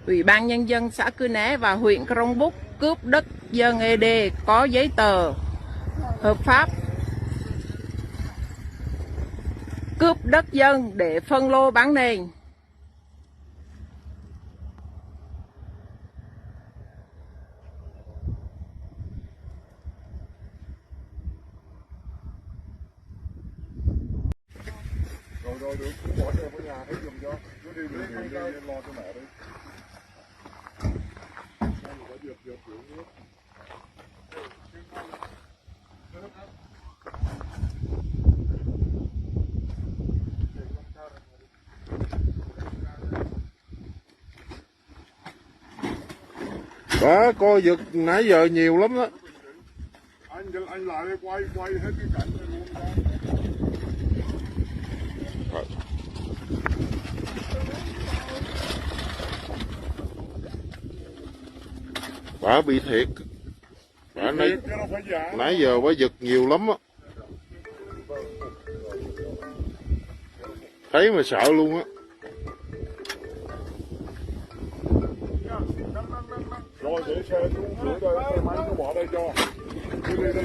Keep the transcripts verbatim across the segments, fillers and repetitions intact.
Ủy ban Nhân dân xã Cư Né và huyện Crong Búc cướp đất dân Ê Đê có giấy tờ hợp pháp, cướp đất dân để phân lô bán nền. Rồi, rồi, được, cứ bỏ xe ở nhà thấy giùm cho. Cứ đi, đi, đi, đi, đi, lo cho mẹ đi. Đó, coi giật nãy giờ nhiều lắm đó. Anh, anh lại quay, quay hết cái cảnh này luôn đó. Bà bị thiệt. Bà nãy, nãy giờ bà giật nhiều lắm á. Thấy mà sợ luôn á. Rồi để xe xuống dưới đây, xe máy nó bỏ đây cho. Đi, đi, đi.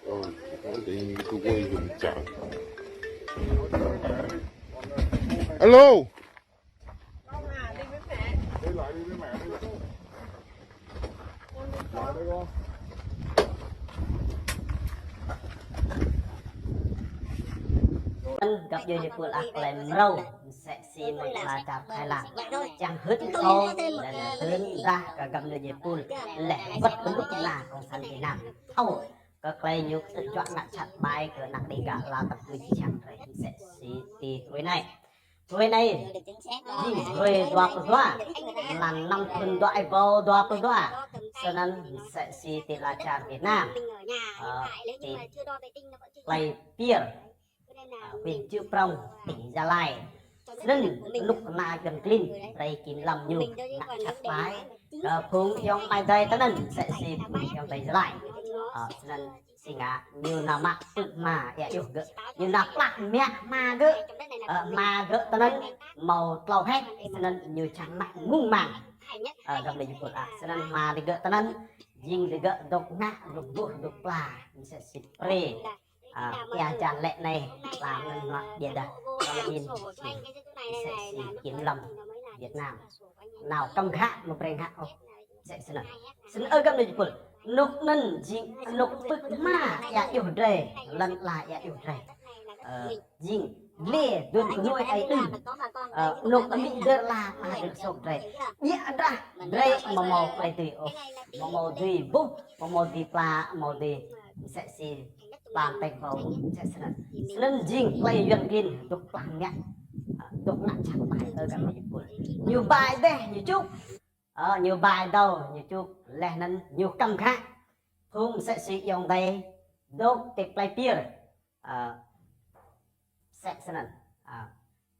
Ôi, tự nhiên tôi quay vòng chợ. Alo. Đi lại đi với mẹ đi. Lại đây con. Găp djuai jơpul ah klei mrâo, msĕ si mơ̆ng ala čar Thái Lan. Čang hưn thâo, leh anŭn hưn rah kơ găp djuai jơpul, leh wơ̆t kơ knŭk kna cộng sản Việt Nam. Thâo, kơ klei ñu kơtư̆ juă ngă jhat ƀai kơ anak Đêga ala tăp kơ čư̆ čhiăng drei, msĕ si ti hruê anai. Hruê anai, jing hruê dua pluh dua, mlan năm thun dua êbâo dua pluh dua. Snăn msĕ si ti ala čar Việt Nam. Ơ, ti Plei Pier, ơ, huyện Chư Prông, tỉnh Gia Lai. Snăn knŭk kna Yuăn klin, brei kiểm lâm ñu, ngă jhat ƀai kơ phung ayŏng amai adei tinăn, msĕ si phung ayŏng adei Gia Lai. Ơ, snăn si ngă, ñu nao mă tŭ hma ia yŭh gơ̆. Ñu nao plah mă hma gơ̆. Ơ, hma gơ̆ tinăn hmâo tlâo héc, snăn ñu čang mă mơ̆ng mang. Ơ, găp djuai jơpul ah, snăn hma digơ̆ tinăn, jing digơ̆ dôk ngă, dôk buh, dôk pla, msĕ si prê. Ơ, ia hơjan lĕ anai, pla anăn mă ƀiă dah. Ơ, anăn, msĕ si kiểm lâm Việt Nam. Nao kăm ghă, amâo brei ngă ôh. Msĕ snăn. Snăn ơ găp djuai jơpul. Anôk anăn jing anôk pưk hma ia yŭh drei, lăn ala ia yŭh drei. Ơ, jing dliê aduôn kơnuih aê đưm. Ơ, anôk amĭ dơr ala ama dơr sôk drei. Ƀiă dah drei amâo mâo klei dưi ôh. Amâo mâo dưi buh, amâo mâo dưi pla, amâo mâo dưi msĕ si pla tĕk bâo, msĕ snăn. Snăn jing klei Yuăn klin dôk plah mă, ơ, dôk ngă jhat ƀai ơ găp djuai jơpul. Ñu ƀai deh, ñu čŭk. Ơ, ñu ƀai dâo, ñu čŭk, leh anăn ñu kăm ghă. Phung msĕ si ayŏng adei dôk ti Plei Pier. Ơ, msĕ snăn. Ơ,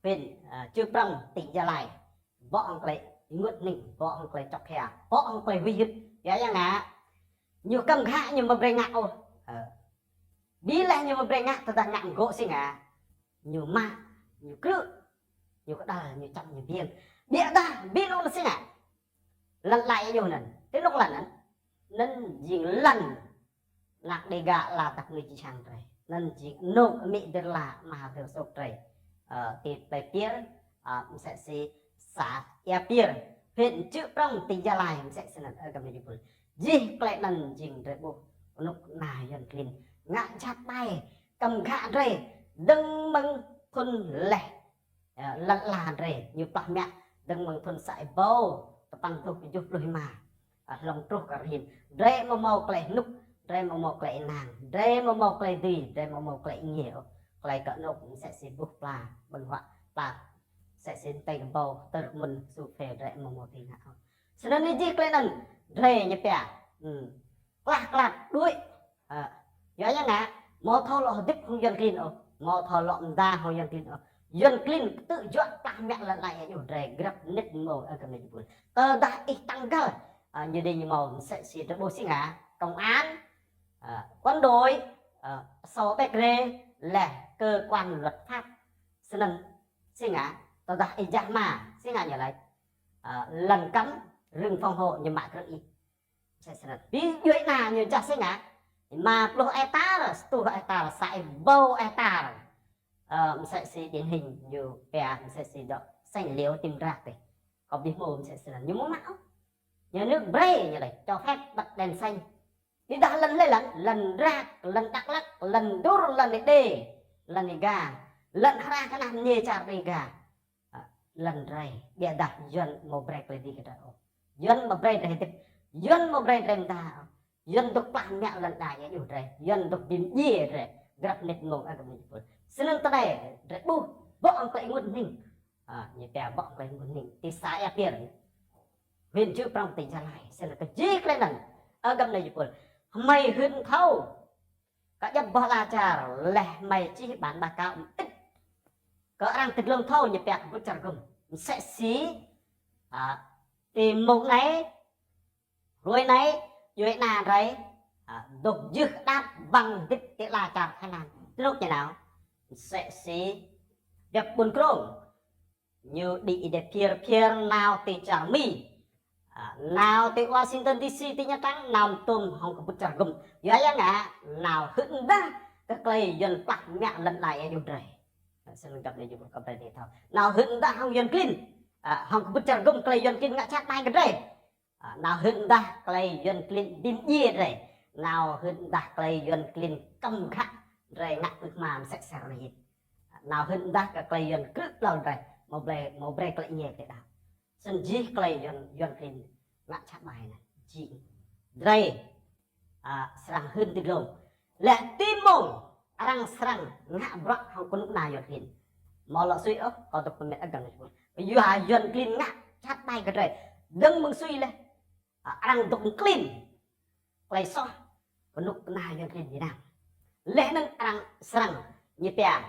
huyện, ơ, Chư Prông, tỉnh Gia Lai. Bŏ hŏng klei ênguôt hnĭng, bŏ hŏng klei čŏk hia, bŏ hŏng klei huĭ hyưt. Ia, ia ngă. Ñu kăm ghă ñu amâo brei ngă ôh. Ơ. Bi leh ñu amâo brei ngă, tơdah ngă mgô̆ si ngă. Ñu mă, ñu krư̆, ñu kơđăl, ñu čăm, ñu biêng. Ƀiă dah, bi anŭn si ngă. Lăn ala ia yŭh anăn. Ti anôk lăn anăn. Anăn jing lăn anak Đêga ala tăp kơ čư̆ čhiăng drei. Anăn jing anôk amĭ dơr ala ama dơr sôk drei. Ơ, ti Plei Pier, ơ, msĕ si xã Ia Pier, huyện Chư Prông, tỉnh Gia Lai, msĕ snăn ơ găp djuai jơpul. Jih klei anăn jing drei ƀuh anôk ană Yuăn klin ngă jhat ƀai, kăm ghă drei, dơ̆ng mơ̆ng thun leh. Ơ, lăn ala drei, ñu plah mă, dơ̆ng mơ̆ng thun sa êbâo tơpăn êtuh kjuh pluh êma. Ơ, hlŏng truh kơ ară anei. Drei amâo mâo klei hnŭk, drei amâo mâo klei ênang, drei amâo mâo klei dưi, drei amâo mâo klei êngiê ôh. Klei kơ anôk msĕ si buh pla, ƀơ̆ng huă pla. Msĕ si tĕk bâo, tơr mơ̆n su phê drei amâo mâo dưi ngă ôh. Snăn anei jih klei anăn, drei ñu pia. Hmm. Klah klat đuĕ. Ơ, yua ya ngă, amâo thâo lŏ hơdip hŏng Yuăn klin ôh, amâo thâo lŏ mda hŏng Yuăn klin ôh. Yuăn klin kơtư̆ juă plah mă lăn ala ia yŭh drei grăp mnĭt mông ơ găp djuai jơpul. Tơdah ih tăng găl, ơ, ñu dê ñu mâo msĕ si drei ƀuh si ngă, công an, Ơ, quân đội, ơ, sô bĕk rê lĕ cơ quan luật pháp. Snăn, si ngă, tơdah ih jah hma, si ngă ñu laĭ. Ơ, lăn cấm, rừng phòng hộ ñu mă krư̆ ih. Msĕ snăn. Ƀing djuai ana ñu jah si ngă. Rơma pluh hectar, sa rơtuh hectar, sa rơbâo hectar. Ơ, msĕ si điển hình ñu pia msĕ si dŏ xanh liễu tìm rác tih. Kâo ƀu hmâo msĕ snăn. Ñu mơ̆ mă ôh. Nhà nước brơi ñu laĭ, cho phép bật đèn xanh. Ƀiădah lăn hlơi lăn, lăn Đắk, lăn Đắk Lắk, lăn Dur, lăn Êđê, lăn Êga, lăn hra kơ ană mơñai čar Đêga. Ơ, lăn drei, ƀiădah Yuăn mơ̆ brơi klei dih kơ drei ôh. Yuăn mơ̆ brơi drei hơdip, Yuăn mơ̆ brơi drei mơda ôh. Yuăn dŏ plah mă lăn đai êa juh drei, Yuăn dŏ bi mdjiê drei, grăp mnĭt mông ơ găp ană jơpul. Snăn tơdơi, drei ƀuh, bŏ hăng klei ênguôt hning. Ơ, ñu pia bŏ hăng klei ênguôt hning, ti să Ea Piêr, huyện Chư Prông tỉnh Gia Lai, snăn kơ jih klei anăn, ơ găp ană jơpul. Hmei hưn thâo, kơ djŏp boh ala čar, leh hmei čih bản báo cáo mơĭt. Kơ arăng ti dlông thâo ñu pia kơ bŭt čar gŭm. Msĕ si, ơ, ti mông anai, hruê anai, djuai ana drei, ơ, dŏ jưh kơđăp ƀăng hơdip ti ala čar Thái Lan. Truh ñu nao. Msĕ si, djŏp ƀuôn krông. Ñu đĭ êdeh phiơr phiơr nao ti čar Mi. Ơ, nao ti Washington D C ti Nha Trang, nao tŭm hăng kơ bŭt čar gŭm. Yua ya ngă, nao hưn mdah kơ klei Yuăn plah mă lăn đai êa juh drei. Ơ, snăn găp ană jơpul kơ brơi drei thâo. Nao hưn mdah hăng Yuăn klin. Ơ, hăng kơ bŭt čar gŭm klei Yuăn klin ngă jhat ƀai kơ drei. Ơ, nao hưn mdah klei Yuăn klin bi mdjiê drei. Nao hưn mdah klei Yuăn klin kăm khă drei ngă pưk hma msĕ si ară anai hĭn. Nao hưn mdah kơ klei Yuăn krư̆ hlâo drei. Mơ̆ brơi, mơ̆ brơi klei êngiê klei đăo. Snăn jih klei Yuăn, Yuăn klin ngă jhat ƀai anăn. Jing. Drei, ơ, srăng hưn ti dlông. Leh ti mông, arăng srăng ngă bruă hăng kơnuk kơna Yuăn klin. Mơ̆ lŏ sui ôh, kâo dŏ pơmĭn ơ găp ană jơpul. Yua Yuăn klin ngă jhat ƀai kơ drei. Dơ̆ng mơ̆ng sui leh. Ơ, arăng dŏ klin. Klei soh, kơnuk kơna Yuăn klin Việt Nam. Leh anăn arăng srăng, ñu pia.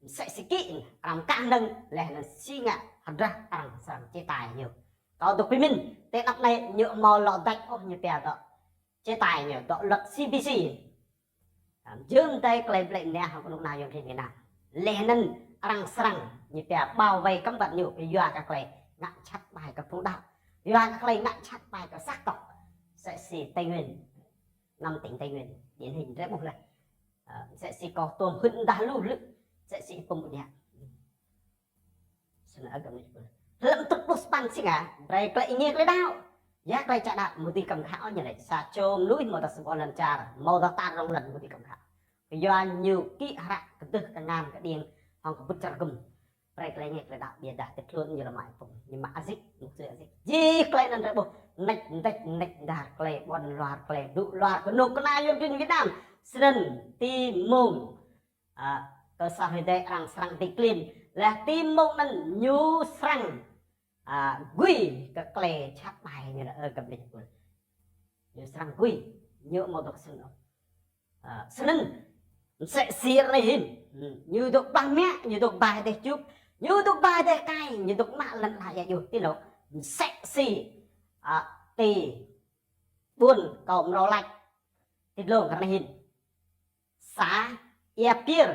Msĕ si kĭ, arăng kah nơ̆ng, leh anăn si ngă, hơdră arăng srăng chế tài ñu. Kâo dŏ pơmĭn, ti anăp anai ñu mơ̆ lŏ dăč ôh ñu pia dŏ. Chế tài ñu dŏ luật C P C. Ơ, jơ̆ng tơlơi klei blĕ mnia hăng kơnuk kơna Yuăn klin Việt Nam. Leh anăn arăng srăng ñu pia bảo vệ cấm vận ñu, yua kơ klei ngă jhat ƀai kơ phung đăo. Yua kơ klei ngă jhat ƀai kơ sắc tộc. Msĕ si Tây Nguyên. Năm tỉnh Tây Nguyên, điển hình drei ƀuh leh. Ơ, msĕ si kâo tuôm hưn mdah lu blư̆, msĕ si pơm ƀu điă. Snăn ơ găp ană jơpul. Hlăm tŭk pluh sa păn si ngă, brơi klei êngiê klei đăo. Ya klei čă đăo, mơ̆ dưi kăm khă ôh ñu laĭ. Sa čô mnuih mơ̆ tơdah sa boh lăn čar, mơ̆ tơdah tar rŏng lăn mơ̆ dưi kăm khă. Kyua ñu kĭ hră kơdơh kơngan kơđiêng, hăng kơ bŭt čar gŭm. Brơi klei êngiê klei đăo ƀiădah ti tluôn ñu lŏ mă phung, ñu mă azik, mŭk sui azik. Jih klei anăn drei ƀuh, mnêč, mnêč, mnêč mdah klei ƀuăn luar, klei dŭ luar, kơnuk kơna Yuăn klin Việt Nam. Snăn ti mông, ơ, kơ sa hruê dih arăng srăng dĭ klin. Leh ti mông anăn ñu srăng, ơ, gui kơ klei jhat ƀai ñu lĕ ơ găp ană jơpul. Ñu srăng gui, ñu mơ̆ dŏ snăn ôh. Ơ, snăn, msĕ si ară anai hĭn. Hmm, ñu dŏ plah mă, ñu dŏ ba êdeh čŭp, ñu dŏ ba êdeh kai, ñu dŏ mă lăn ala êa juh ti anôk. Msĕ si, ơ, ti ƀuôn kâo mrâo lač. Ti dlông ară anai hĭn. Sa, Ia Piêr.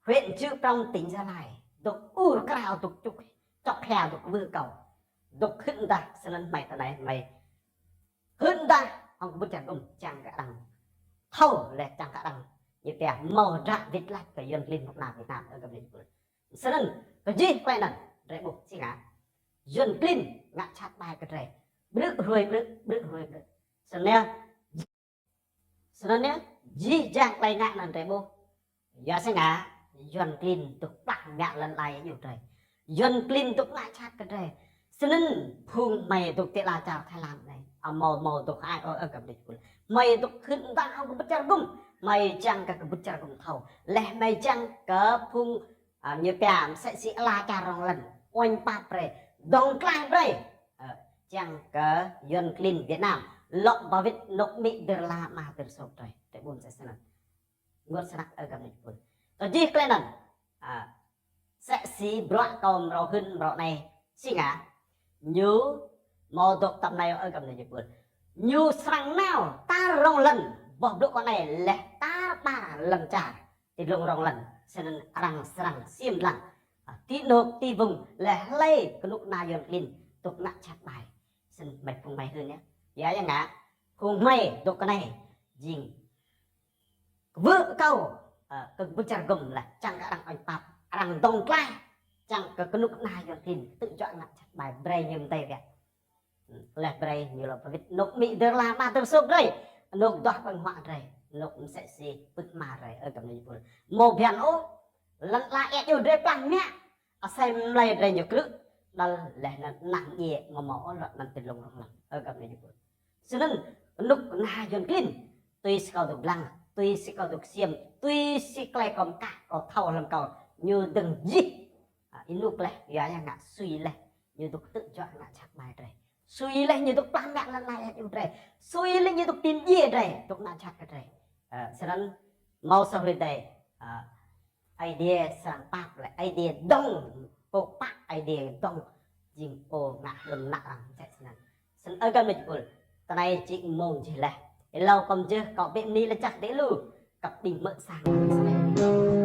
Huyện Chư Prông tỉnh Gia Lai. Dŏ ur krao dŏ čŭk, čŏk hia dŏ wơ kâo. Dŏ hưn mdah snăn hmei tơnai hmei. Hưn mdah hăng kơ bŭt čar gŭm čiăng kơ arăng. Thâo leh čiăng kơ arăng. Ñu pia mơ̆ hơdră wĭt lač kơ Yuăn klin kơnuk kơna Việt Nam ơ găp ană jơpul. Snăn, kơ jih klei anăn, drei ƀuh si ngă. Yuăn klin ngă jhat ƀai kơ drei. Blư̆ hruê blư̆, blư̆ hruê blư̆. Snăn yơh, Snăn yơh, jih jang klei ngă anăn drei ƀuh. Yua si ngă, Yuăn klin dŏ plah mă lăn đai êa juh drei. Yuăn klin dŏ ngă jhat kơ drei. Snăn phung hmei dŏ ti ala čar Thái Lan anai. Amâo mâo dŏ ai ôh ơ găp ană jơpul. Hmei dŏ hưn mdah hăng kơ bŭt čar gŭm. Hmei čiăng kơ kơ bŭt čar gŭm thâo. Leh hmei čiăng kơ phung Ơ, ñu pia msĕ si ala čar rŏng lăn, uêñ pap brơi, dŏng tlaih brơi. Ơ, čiăng kơ Yuăn klin Việt Nam, lŏ ba wĭt anôk amĭ dơr la ama dơr sôk drơi. Drơi ƀuh msĕ snăn. Ênguôt snăk ơ găp ană jơpul. Kơ jih klei anăn. Ơ, msĕ si bruă kâo mrâo hưn mrâo anai, si ngă. Ñu mâo dŏ tăm anai ơ găp ană jơpul. Ñu srăng nao tar rŏng lăn, Boh blŭ kâo anai laih tar ƀar lŏn čar ti dlông rŏng lŏn, snăn arăng srăng ksiêm dlăng. Ti anôk ti wung laih hlơi kơnuk kơna Yuăn klin dôk ngă jhat ƀai. Snăn mơi phung mơi hưn yơh. Yua ya ngă phung mơi dôk kơ anai jing kwưh akâo, ơ, kơ ƀuôn čar gŭm laih, čang kơ arăng uêñ pap, arăng dŏng tlaih, čang kơ kơnuk kơna Yuăn klin ktư̆ juă ngă jhat ƀai, brei ñu mdei biă. Laih brei ñu lŏ pơwĭt anôk amĭ dơr la ama dơr sôk drei, anôk duah ƀơ̆ng huă drei, anôk msĕ si pưk hma drei, ơ găp ni jơpul. Mâo bhiăn ôh, lăn ala ia djuh drei plah mă, asei mlei drei ñu krư̆, đăl laih anăn nah djiê mâo mâo ôh lŏn anăn ti dlông rŏng lŏn, ơ găp ni jơpul. Snăn kơnuk kơna Yuăn klin, tui si kâo dôk dlăng, tui si kâo dôk ksiêm, tui si klei kâo mkă, kâo thâo hlăm kâo, ñu dơ̆ng jih. A, ênuk laih, yua ya ngă sui laih, ñu dôk ktư̆ juă ngă jhat ƀai drei. Sui laih ñu dôk plah mă lăn ala ia djuh drei. Sui laih ñu dôk tĭn djiê drei, dôk ngă jhat kơ drei. Ơ, snăn mâo soh rơdei, ơ, Aê Diê srăng pap lĕ, Aê Diê dŏng, pô pă Aê Diê dŏng, jing pô ngă lŏn ană arăng msĕ snăn. Snăn ơ găp ni jơpul, tơ anai jing mông jih laih. Êlâo kâo mjưh kâo ƀĕ mni lač jăk ti lu, kăp ƀing mơ̆ sang.